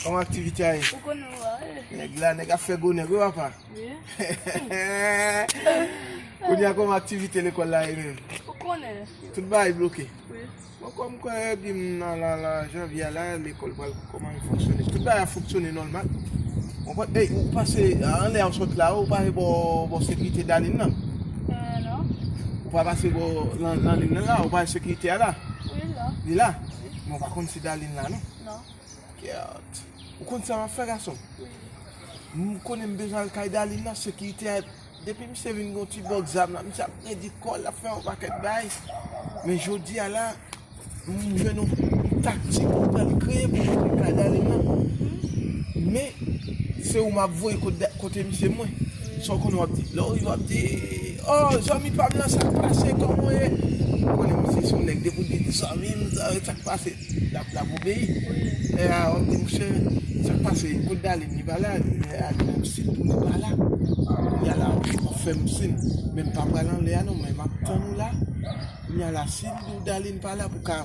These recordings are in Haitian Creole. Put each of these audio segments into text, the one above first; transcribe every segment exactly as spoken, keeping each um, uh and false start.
Kòman aktivite a ye? Ou konnen ou la, eh. Nèg la, nèg ap fè gwo nèg, wi, papa. Wi. Kounye a, kòman aktivite lekòl la ye menm? Ou konnen. Tout bagay bloke. Wi. Bon, kòm kwè di m nan la, la, janvye a la, lekòl pral kòmanse fonksyone. Tout bagay ap fonksyone nòmal. Ou konprann? Ey, ou pase anlè a, ou sot la, ou pase bò, bò sekirite Dalin nan? Eh, non. Ou pa pase bò lan, lan liy nan la, ou pa sekirite a la? Wi, la. Li la? Wi. Men ou pa konn si Dalin la, non? Non. Kèt. Ou konn sa m ap fè, gason? Wi. M konnen m bezwen al kay Dalin nan, sekirite a, depi misye vin gon ti bòk zam la, misye ap redi kò l, l ap fè yon pakèt bagay. Men jodi a la, m jwenn yon, yon taktik m pral kreye pou m antre kay Dalin nan. Men, se ou m ap voye kote, kote misye mwen. Sa w konnen w ap di? Lè w rive w ap di, "Oh, zanmi pa m nan, sa k pase, kòman w ye?" Ou konnen misye se yon nèg, depi w di zanmi m, zanmi, sa k pase, l ap, l ap obeyi. Lè a, w ap di, "Monchè, sa k pase, kote Dalin, li pa la?" Lè a, li menm si tou li pa la. Kounye a la, w ap fè m siy, men m pa pral anlè a non, men m ap tann ou la. Kounye a la, si l di w Dalin pa la, pou ka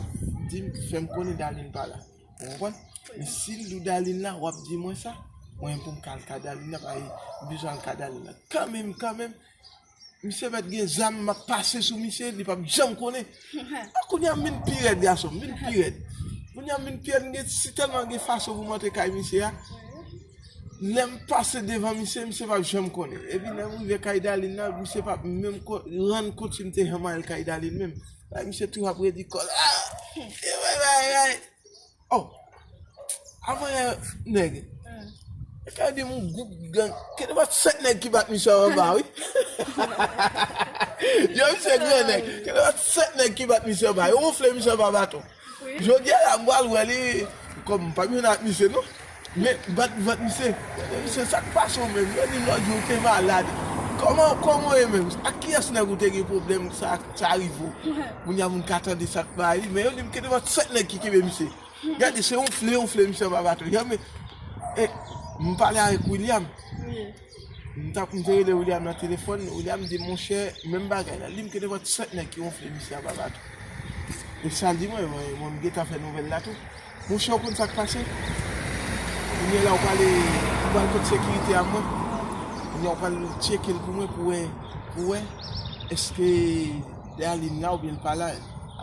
di m, fè m konnen Dalin pa la. Ou konprann? Men si l di w Dalin la, w ap di mwen sa. Mwen menm pou m ka al ka Dalin la, paske m bezwen al ka Dalin la. Kanmenm, kanmenm, misye mèt gen zam, m ap pase sou misye, li p ap janm konnen. A, kounye a m vin pi rèd, gason, m vin pi rèd. Kounye a m vin pi rèd, m gen, si tèlman gen fason pou m antre kay misye a, lè m pase devan misye, misye p ap janm konnen. Epi lè m rive kay Dalin la, misye p ap menm ko-, rann kont si m te janm al kay Dalin menm. Paske misye toujou ap redi kò l. Ah! E bay, bay, bay. Oh! Avan yè, nèg. Hmm. E ka di m yon gwoup gang. Kenbe sèt nèg ki bat misye anba, wi. Yo, misye gran nèg. Kenbe sèt nèg ki bat misye anba. Yo wonfle misye anba baton. Wi. Jodi a la, m pral wè li. Kòm m pa jwenn ak misye, non. Men, bat, bat misye. Misye, sa k pase w menm? Yo di m lòt jou, ou te malad. Kòman, kòman w ye menm? Ak kiyès nèg ou te gen pwoblèm sa, sa rive w? Kounye a moun ka tande sa k bay li, men yo di m kenbe sèt nèg ki kenbe misye. Gade, se wonfle, wonfle misye anba baton. Janm, e, m pale avèk William. Wi. M t ap, m te rele William nan telefòn. William di, "Monchè, menm bagay la." Li di m kenbe sèt nèg ki wonfle misye anba baton. E sa l di mwen, mwen, mwen m gentan fè nouvèl la tou. Monchè, ou konn sa k pase? Kounye a la, ou pral, ou pral kot sekirite a mwen. Kounye a, ou pral tcheke l pou mwen, pou wè, pou wè, èske Dalin la oubyen l pa la.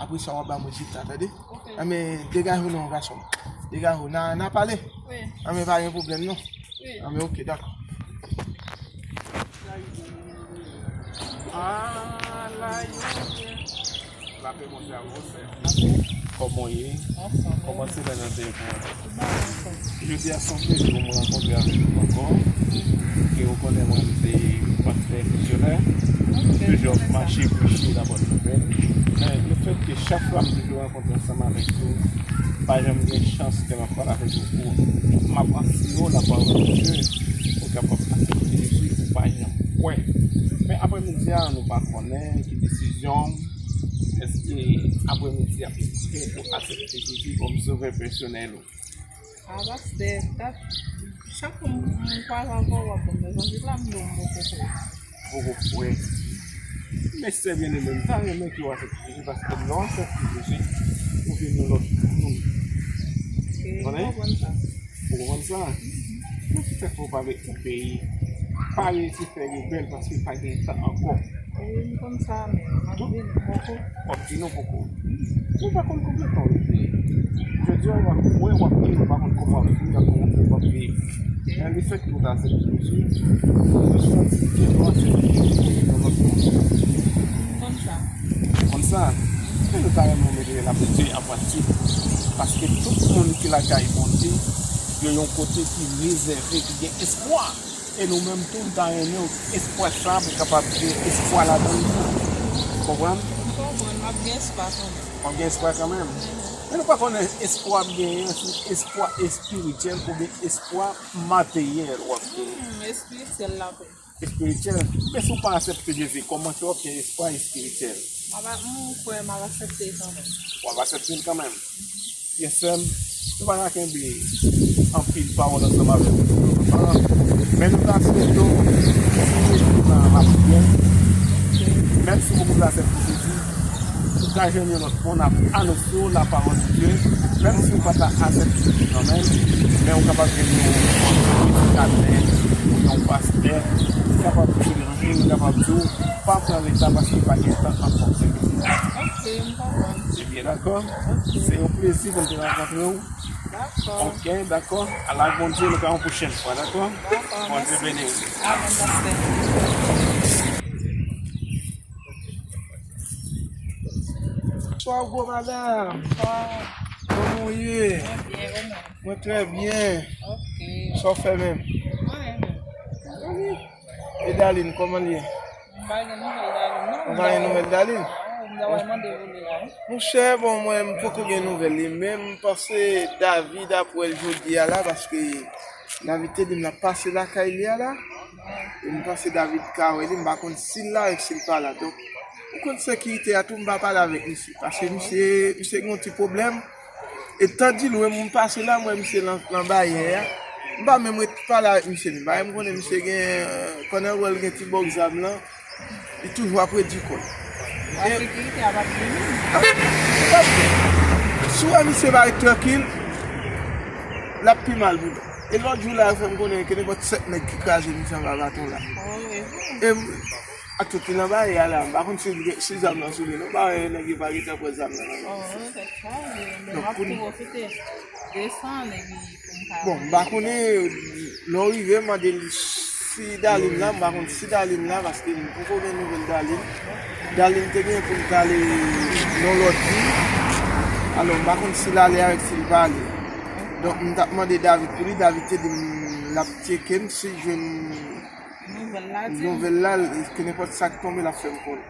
Apre sa, w ap ba mwen rezilta, tande? Ok. Anben, degaje w non, gason m. Degaje w, n a, n a pale. Wi. Anben, pa gen pwoblèm, non. Wi. Anben, ok, dakò. Ah, la, yo. Lapè Bondye avè w, sè. Kòman w ye? Anfòm. Kòman semèn nan te ye pou ou? Jodi a, se yon plezi pou mwen rankontre avèk ou ankò. Ke ou konnen mwen, m se pastè misyonè. Ok. Toujou ap mache preche labòn nouvèl. Men, lefètke chak fwa m toujou rankontre ansanm avèk ou, pa janm gen chans ke m ap pale avèk ou, pou m ap anseye w lapawòl de Dye, ou kapab aksepte Jezi, ou pa janm kwè. Men aprèmidi a, nou pa konnen ki desizyon, èske aprèmidi a ou prè pou aksepte Jezi kòm sovè pèsonèl ou? A, pastè, dat, chak fwa m, m kwaze avè w, w ap ban m levanjil la, m di w m poko kwè. Poko kwè. Men sè byeneme, m ta renmen ke w aksepte Jezi, paske lè w aksepte Jezi, ou vin yon lòt moun. Ou konnen? Ou konprann sa? Ou konprann sa? Men ki fè fò w pa vle obeyi. Pa reyisi fè rebèl paske pa gen tan ankò. Wi, m konn sa, men m ap vini poko. W ap vini poko. Ou pa konn konbyen tan w rete. Jodi a, w ap wè, w ap vini, ou pa konn kòman w ap vini, w ap konn w ap viv. Men lefètke w ta aksepte Jezi, ou santi ke w aksepte Jezi nan lòt moun. M konn sa. Konn sa? Men nou ta renmen w mete lapè de Dye an pratik. Paske tout moun ki lakay Bondye, yo yon kote ki rezève, ki gen espwa. E nou menm tou, nou ta renmen espwa sa pou kapab gen espwa ladan nou tou. Konprann? M konprann, m ap gen espwa kanmenm. W ap gen espwa kanmenm. Men nou pa konnen espwa w ap genyen an se espwa espirityèl oubyen espwa materyèl w ap genyen. Hmm, espirityèl la vre. Espirityèl. Men si w pa aksepte Jezi, kòman ke w ap gen espwa espirityèl? M ap, m kwè m ap aksepte l kanmenm. W ap aksepte l kanmenm. Pyès sè m, nou pa ka kenbe anpil pawòl ansanm avèk nou. Men nou ta swete w, si w rete nan lapriyè, menm si w poko vle aksepte Jezi, ou Ka jwenn yon lòt moun ap anonse w lapawòl de Dye, menm si w pa ta aksepte kanmenm, men ou kapab jwenn yon predikatè, yon pastè, ki kapab dirije, ki kapab di w, pa pran reta paske pa gen tan ankò. Ok, m konprann. Ebyen, dakò. Ok. Se yon plezi pou m te rankontre w. Dakò. Ok, dakò. Ala Bondye, nou ka yon pwochèn fwa, dakò? Dakò, Bondye mèsi. Beni w. Amèn, pastè. Bonswa, gwo madanm. Bonswa. Kòman w ye? Mwen byen, ou menm? Mwen trè byen. Ok. Sa w fè menm? Anyen menm. Anyen. E Darline, kòman l ye? M pa gen nouvèl Darline, non. Ou pa gen nouvèl Darline? Non, m ta pral mande pou li la, wi. Monchè, bon, mwen, m poko gen nouvèl li, men m panse David ap wè l jodi a la, paske David te di m l ap pase lakay li a la. E m panse David ka wè li, m pa konn si l la e si l pa la. Donk, ou konn sekirite a tou, m pa pale avèk misye. Paske misye, misye gen yon ti pwoblèm. E tan di lwen, m pase la, m wè misye nan, nan bayè a. M pa menm ret pale avèk misye, li. Bagay m konnen misye gen, euh, pandan w wè l gen ti bòk zam lan, li toujou ap redi kò l. E sekirite a p ap vini. Si w wè misye pa ret trankil, l ap pi mal pou li. E lòt jou la, yo fè m konnen ke nenpòt sèt nèg ki kraze misye anba baton la. Oh, e vre? E m, ak tout li nan bayè a la, m pa konn si, si zam nan sou li, non, m pa wè nèg yo pa gentan pran zam nan nan men misye. Oh, tèt chaje, men m ap tou pwofite desann epi pou m ka... Bon, m pa konnen, lè w rive, mande l si Darline la, m pa konn si Darline la, paske m poko gen nouvèl Darline. Darline te gen pou l t ale nan lòt vil. Alò, m pa konn si l ale avèk, si l pa ale. Donk, m t ap mande David pou li, David te di m l ap tcheke m si l jwenn nouvèl la, ke nenpòt sa k tonbe, l ap fè m konnen.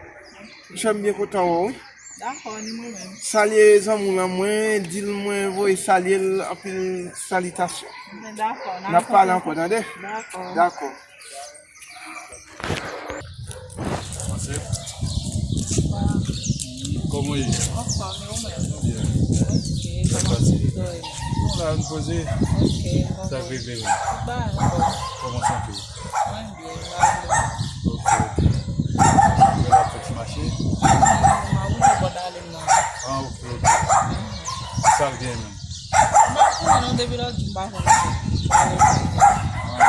Monchè, m byen kontan wè w, wi. Dakò, ni mwen menm. Salye zanmi w lan mwen, di l mwen voye salye l anpil salitasyon. Dakò, n ap pale ankò, tande? Dakò. Dakò. Kòman w ye? Anfòm, e ou menm? Byen. Ok, kòman w ye? Non, la, m poze. Ok, m konprann. Sa k rive menm? Tout bagay anfòm. Kòman sante w? Mwen byen, m pa byen. Ok, ok. Mwen la fèk mache? M ap woule bò Darline nan. Ah, ok, ok. Sa l gen menm? M pa konnen non, depi lòt jou m pa jwenn misye. Ah, ok,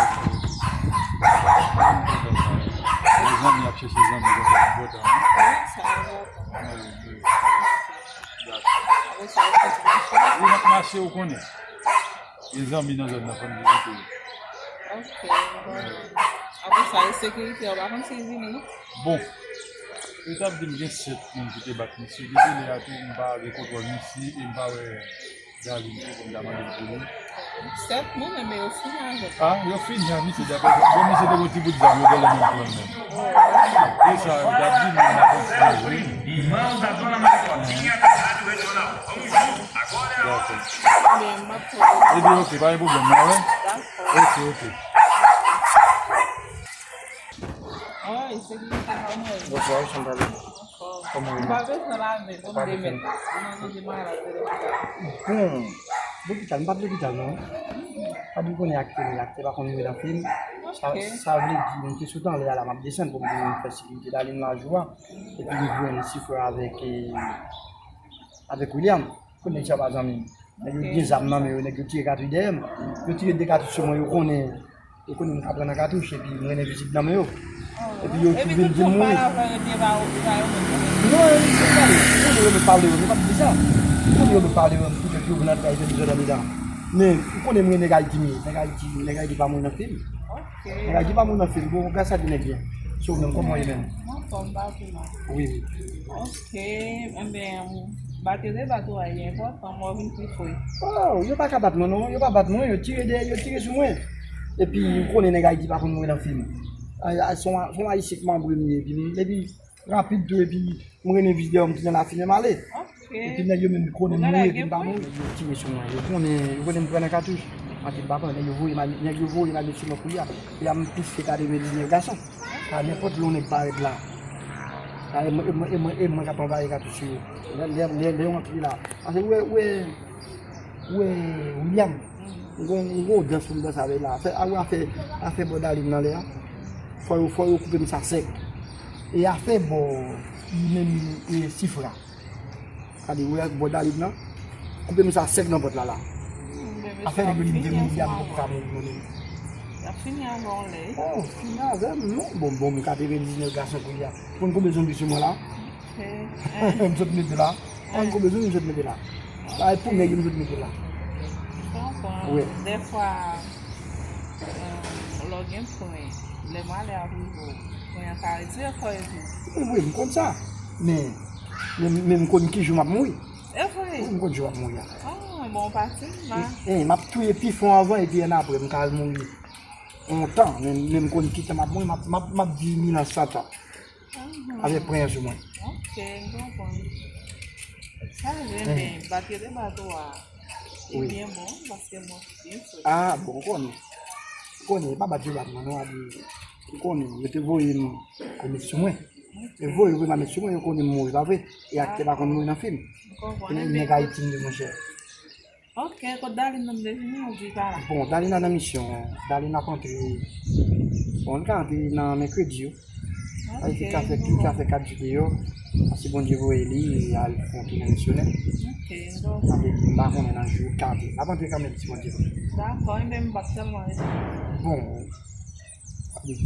ok. Yon zanmi ap chèche zanmi konsa, enpòtan, wi. Wi, sa enpòtan. Wi, wi. Dakò. Apre sa, ou kontinye mache. Wi, m ap mache, ou konnen. Gen zanmi nan zòn nan, fò n vizite yo. Ok, m konprann. Apre sa, e sekirite a, ou pa konn si l vini? Bon, yo t ap di m gen sèt moun ki te bat misye. Depi lè a tou, m pa gen kontwòl misye e m pa wè Darline tou pou m ta mande l pou li. Sèt moun, enben yo fini avè l. Ah, yo fini ak misye, daprè sa. Bon, misye te gen yon ti bout zam, yo genlè menm pran l menm. E sa, yo t ap di m, m ap kontinye jwe. Dakò. Ebyen, ok, pa gen pwoblèm, mwen wè. Ok, ok. Wi, sekirite, kòman w ye? Bonswa, wi, sa m pale. Kòman w ye? M pa bezwen lave, pou m demèt. Mwen manje malad, se lopital. Bon, lopital, m pa t lopital, non. Pa di w konnen ak fim, ak te pa konn mouri nan fim. Sa, sa vle di, m te sot anlè a la, m ap desann pou m vin fè sekirite Darline la jou a. Epi m jwenn Sifra avèk, eh, avèk William. Kote nèg sa pa zanmi m. Nèg yo gen zam nan men yo, nèg yo tire katouch dèyè m. Yo tire de katouch sou mwen, yo konnen, yo konnen m ka pran nan katouch, epi m rennen vizit nan men yo. Epi yo tou vin di m mouri. Non, yo pale, yo konnen yo mèt pale yo, yo pa t di sa. Yo konnen yo mèt pale yo, m koute yo vin antre a fè dezòd anndan. Men, yo konnen m rennen nèg Ayiti m ye, nèg Ayiti, nèg Ayiti pa mouri nan fim. Nèg Ayiti pa mouri nan fim, bon, gras a Dye nèg byen. Se ou menm, kòman w ye menm? Anfòm, pa pi mal. Wi, wi. Ok, enben, bat yo te bat ou a, li enpòtan, mwen vin pi fre. Oh, yo pa ka bat mwen non, yo pa bat mwen, yo tire de, yo tire sou mwen. Epi, ou konnen nèg Ayiti pa konn mouri nan fim. Ay, ay, se yon, se yon ayisyen k manbre m ye, epi, epi rapid tou, epi m rennen vizitè yo, m tounen lafimen m ale. Ok. Epi nèg yo menm konnen m mouri, epi m pa mouri. Nèg yo tire sou mwen, yo konnen, yo konnen m pran nan katouch. Antre m pa pran, nèg yo voye m al, nèg yo voye m ale sou mwen koulye a. Koulye a m plis ke katrevenndisnèf gason. Sa nenpòt lè yon nèg parèt la. Sa e mwen, e mwen, e mwen, e mwen k ap anvayi katouch sou yo. Lè, lè, lè, lè yo antre la. Paske ou wè, ou wè, ou wè William, m gon, m gon dans pou m danse avè l la. Afè, a wè afè, afè bò Darline nan lè a. Fò yo, fò yo koupe m sa sèk. E afè bò li menm e Sifra. Gade, ou wè bò Dalin nan? Koupe m sa sèk nan pòt la la. Afè li vin de milya m poko ka mouri, mwen menm. Y ap fini avè w lè. Oh, fini avè m, non. Bon, bon, m katrevendiznèf gason kounye a. Konn konbyen zonbi sou mwen la? M sot mete la. Konn konbyen zonbi m sot mete la? Sa e pou nèg yo m sot mete la. Wi. Dèfwa, lè w gen pwen, lè malè ap rive w, pwen an ka retire kò epi. Wi, wi, m konn sa. Men, men, men m konn ki jou m ap mouri. E vre? Wi, m konn jou m ap mouri a. Ah, bon, pati m la. E, e, m ap touye pifon avan epi annapre m ka al mouri. Lontan, men, men m konn ki tan m ap mouri, m ap, m ap, m ap viv mil an, san tan. Avèk pwen an sou mwen. Ok, m konprann. Sa je men, batri de bato a. Li byen bon, paske mwen byen fre. Ah, bon, ou konnen. Ou konnen, e pa bat yo bat mwen, non, ap, ou konnen, yo te voye m al met sou mwen. Yo voye m al met sou mwen, yo konnen m mouri, pa vre? E aktè pa konn mouri nan fim. M konprann. E nèg Ayiti m ye, monchè. Ok, kot Dalin nan m te vini, ou di pa la? Bon, Dalin nan nan misyon. Dalin ap antre. Bon, li ka antre nan mèkredi yo. Ok, li ka fè, li ka fè kat jou deyò. Si Bondye voye li, li al fè yon tounen misyonè. Ok, m konprann. Sa vle di, m pa konnen nan jou kat. L ap antre kanmenm, si Bondye vle. Dakò, enben m p ap tèlman rete. Bon,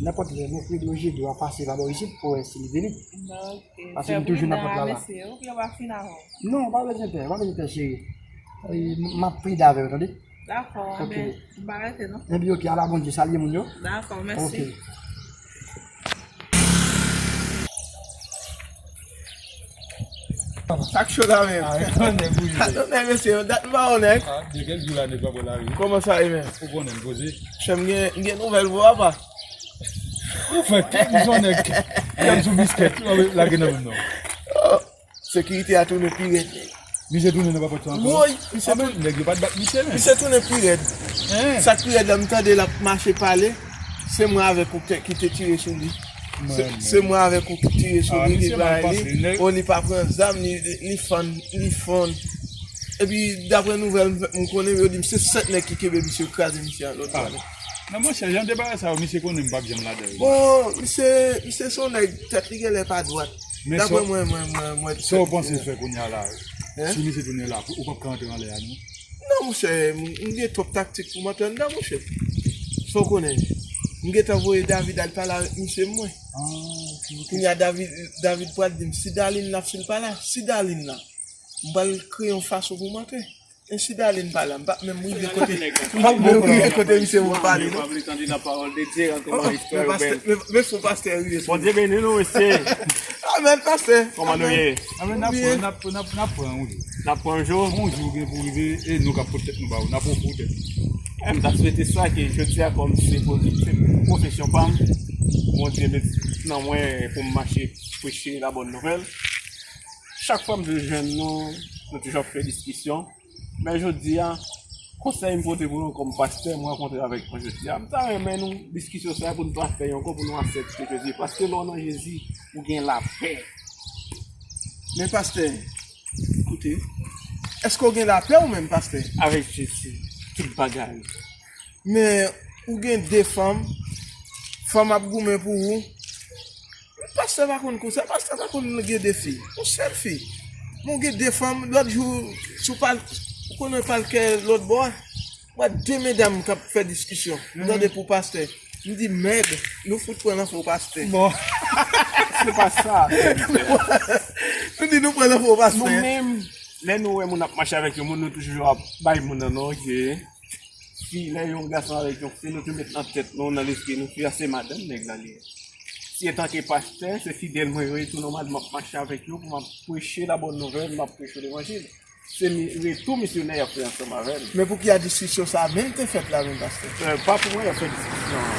nenpòt lè, mèkredi ou jedi, w ap pase pa bò isit pou wè si li vini. Ok, paske m toujou nan pòt la la. Mesye, ou pye pa fin avè w. Non, pa bezwen pè, pa bezwen pè, cheri. E, m ap pride avè w, tande? Dakò, ok. Enben, m pa rete, non. Enben, ok, ala Bondye, salye moun yo. Dakò, mèsi. Ok. Sa k cho la menm? Ah, yon nèg ou ye. Atande, mesye, yon dat m pa wè w, nèg. Ah, de kèk jou la, nèg pa bò lari. Kòman sa ye menm? Ou konnen, m poze. Chè, m gen, m gen nouvèl pou w, apa. Ou fè kèk jou, nèg. Kèk jou biskèt, ou lage nan menm non. Sekirite a tounen pi rèd, nèg. Misye tounen nan papòt sa ankò? Woy, misye tounen. Nèg yo pa t bat misye, men. Misye tounen pi rèd. Sa k pi rèd la, m tande l ap mache pale. Se mwen avèk ou ki te tire sou li. Se, se mwen avèk ou ki tire sou li, ki bay li. Bon, li pa pran zam, li, li fann, li fann. Epi, daprè nouvèl m, m konnen, yo di m se sèt nèg ki kenbe misye, yo kraze misye a lòt bò. Non, monchè, jan de bagay sa yo, misye konnen m p ap janm ladan yo. Bon, misye, misye se yon nèg, tèt li genlè pa dwat. Daprè mwen, mwen, mwen, mwen. Sa w panse fè kounye a la? Si misye tounen la, ou p ap ka antre anlè a, non? Non, monchè, m, m gen twòp taktik pou m antre anndan, monchè. Sa w konnen, m gentan voye David al pale avèk misye mwen. Kounye a David, David pral di m si Darline la, si l pa la, si Darline la, m pral kreye yon fason pou m antre. E si Darline pa la, m p ap menm rive kote, m p ap menm rive kote misye pou m pale, non. Yo pa vle tande la parole de Dieu, kòman istwa yo bèl. Men, men fo pastè rive sou mwen. Bondye beni nou, mesye. Amèn, pastè. Kòman nou ye? Amèn, n ap pran, n ap, n ap, n ap pran yon jou. N ap pran yon jou? Yon jou gen pou rive, e nou k ap pot tèt nou ba ou, n ap ofri w tèt nou. E m ta swete sa ke jodi a, kòm se pwofi-, se pwofesyon pa m, Bondye met nan mwen pou m mache preche la bòn nouvèl. Chak fwa m toujou jwenn nou, nou toujou ap fè diskisyon. Men jodi a, konsèy m pote pou nou kòm pastè, m rankontre avèk nou jodi a. M ta renmen nou, diskisyon sa a, pou nou pa fè l ankò, pou nou aksepte Jezi. Paske lè w nan Jezi, ou gen lapè. Men pastè, koute, èske w gen lapè ou menm, pastè? Avèk Jezi, tout bagay. Men ou gen de fanm, fanm ap goumen pou ou. Pastè pa konn konsa, pastè pa konn gen de fi. Yon sèl fi. Men w gen de fanm, lòt jou, si w pa, ou konnen w pa al kè lòt bò a, w wè de medam k ap fè diskisyon. M tande pou pastè. M di, mèg, nou fout pran nan fo pastè. Bon. Se pa sa. Nou di nou pran nan fo pastè. Nou menm, lè nou wè moun ap mache avèk yon moun, nou toujou ap bay moun nan non, ke fi, lè yon gason avèk yon fi, nou te met nan tèt nou, nan lespri nou, fi a se madanm nèg la li ye. Si antanke pastè, se fidèl mwen yo ye, tou nòmalman m ap mache avèk yo pou m ap preche la bòn nouvèl, m ap preche levanjil. Se mi-, retou misyonè y ap fè ansanm avè m. Men poukisa diskisyon sa a menm te fèt la menm, pastè? Eh, pa pou mwen y ap fè diskisyon an.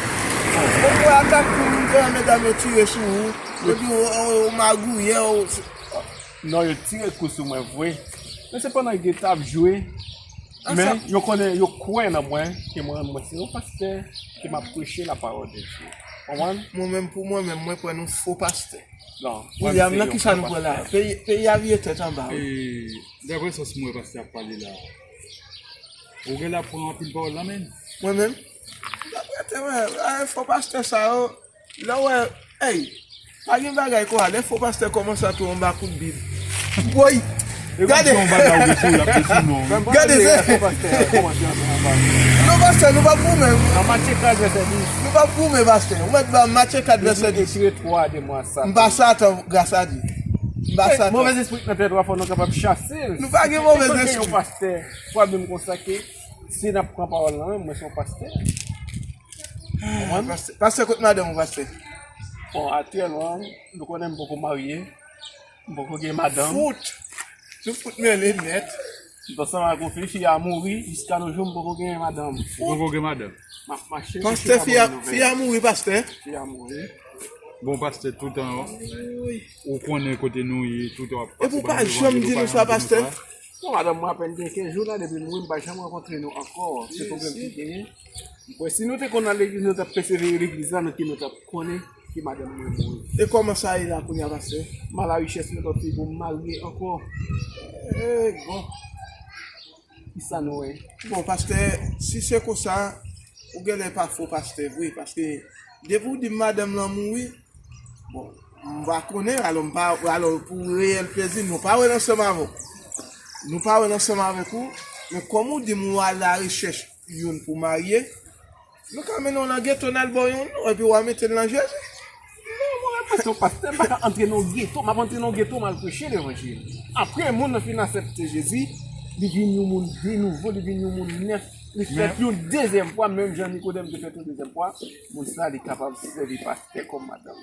Bon, ou wè atak pou moun pran medam yo tire sou ou, yo di w, w, w magouyè, w, Non, yo tire kou sou mwen vre. Men se pandan yo t ap jwe. Men yo konnen, yo kwè nan mwen, ke mwen, mwen se yon pastè, ke m ap preche la parole de Dieu. Konprann? Mwen menm, pou mwen menm, mwen pran yon fo pastè. Non, William, nan kisa nou pran la? Peyi, peyi a vire tèt anba, wi. E, daprè sa m wè pastè ap pale la, ou genlè ap pran anpil pawòl nan men l. Mwen menm? Daprè tèt mwen, a, fo pastè sa yo, lè w wè, ey, pa gen bagay konsa, lè fo pastè kòmanse antre anba kout bib. Woy! Gade. Yon bagay ou bezwen, l ap bezwen non. Gade, se. Non, pastè, nou p ap goumen. Nan match kat vèsè dis. Nou p ap goumen, pastè. Ou mèt ban match kat vèsè dis. Retire twa de mwa sa. M pa Satan, gras a Dye. M pa Satan. Movèz espri nan tèt ou a, fò nou kapab chase l. Nou pa gen movèz espri. Yon pastè, pwoblèm konsa ke, si n ap pran pawòl lan, mwen se yon pastè. Pastè, pastè, kot madanm ou, pastè? Bon, aktyèlman, nou konnen m poko marye. M poko gen madanm. Fout! Sou fout mele nèt. M t ansanm ak yon fi, fi a mouri, jiska no jou m poko gen madanm. Ou poko gen madanm? M ap mache. Pastè, fi a, fi a mouri, pastè. Fi a mouri. Bon, pastè, toutan ou konnen kote nou ye, toutan w ap pase. Epi w pa janm di nou sa, pastè. Bon, madanm mwen apèn gen kenz jou la depi l mouri, m pa janm rankontre nou ankò. Se pwoblèm ki genyen. M kwè si nou te konn al legliz, nou t ap pèsevere legliz la, nou te, nou t ap konnen ke madanm mwen mouri. E kòman sa ye la kounye a, pastè? M a la rechèch yon lòt fi pou m marye ankò. E bon. Kisa nou wè? Bon, pastè, si se konsa, ou genlè pa fo pastè vre, paske depi w di m madanm lan mouri, bon, m pa konnen, alò m pa, alò pou reyèl plezi, nou pa wè l ansanm avè w. Nou pa wè l ansanm avèk ou, men kòm ou di m ou al la rechèch youn pou marye, nou ka mennen w nan geto, n al ba w yon non, epi w a mete l nan Jezi. Non, mwen, mwen se yon pastè, m pa ka antre nan yon geto, m ap antre nan yon geto, m al preche levanjil. Apre moun nan fin aksepte Jezi, li vin yon moun de nouvo, li vin yon moun nèf, li fèt yon dezyèm fwa, menm jan Nikodèm te fèt yon dezyèm fwa, moun sa li kapab sèvi pastè kòm madanm.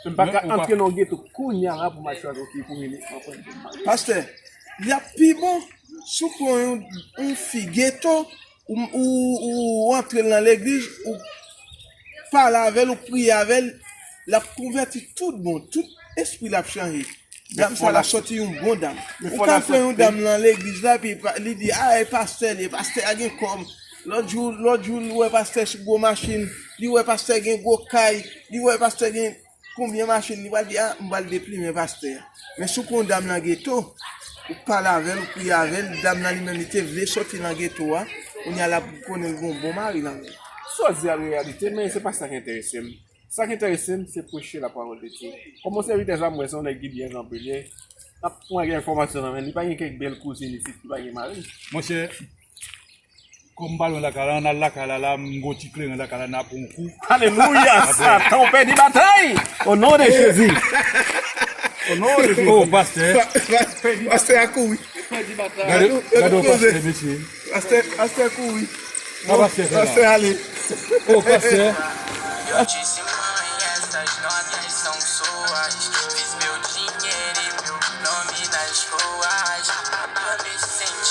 Men m pa ka antre nan yon geto kounye a la pou m al chwazi yon fi pou mennen anfan pou m marye. Pastè, li ap pi bon si w pran yon, yon fi geto, ou, ou, ou antre l nan legliz, ou pale avè l, ou priye avè l, l ap konvèti tout bon, tout espri l ap chanje. Dam sa l ap sòti yon bon dam. Ou ka pran yon dam nan legliz la, epi li di, a, e pastè li ye, pastè a gen kòb. Lòt jou, lòt jou, li wè pastè sou gwo machin, li wè pastè gen gwo kay, li wè pastè gen konbyen machin, li pral di, a, m pral deplimen pastè a. Men si w pran yon dam nan geto, ou pale avè l, ou priye avè l, dam nan li menm li te vle sòti nan geto a, kounye a l ap konnen l gen yon bon mari nan men l. Sa w di a reyalite, men se pa sa k enterese m. Sa k enterese m, se preche la parole de Dieu. Kòm yon sèvitè sa, m wè se yon nèg ki byen kanpe, li, n ap pran gen enfòmasyon nan men l, li pa gen kèk bèl kouzin isit ki pa gen mari. Monchè, kòm m pa lwen lakay la, ann al lakay la, la, m gon ti kleren lakay la, n a pran yon kou. Alelouya! Satan, w pèdi batay! O non de Jezi! O non de Jezi! Oh, pastè! Pastè a kouri. Pèdi batay. Gade, gade yon pastè, mesye. Pastè, pastè kouri. Sa pastè fè la? Pastè ale. Oh, pastè.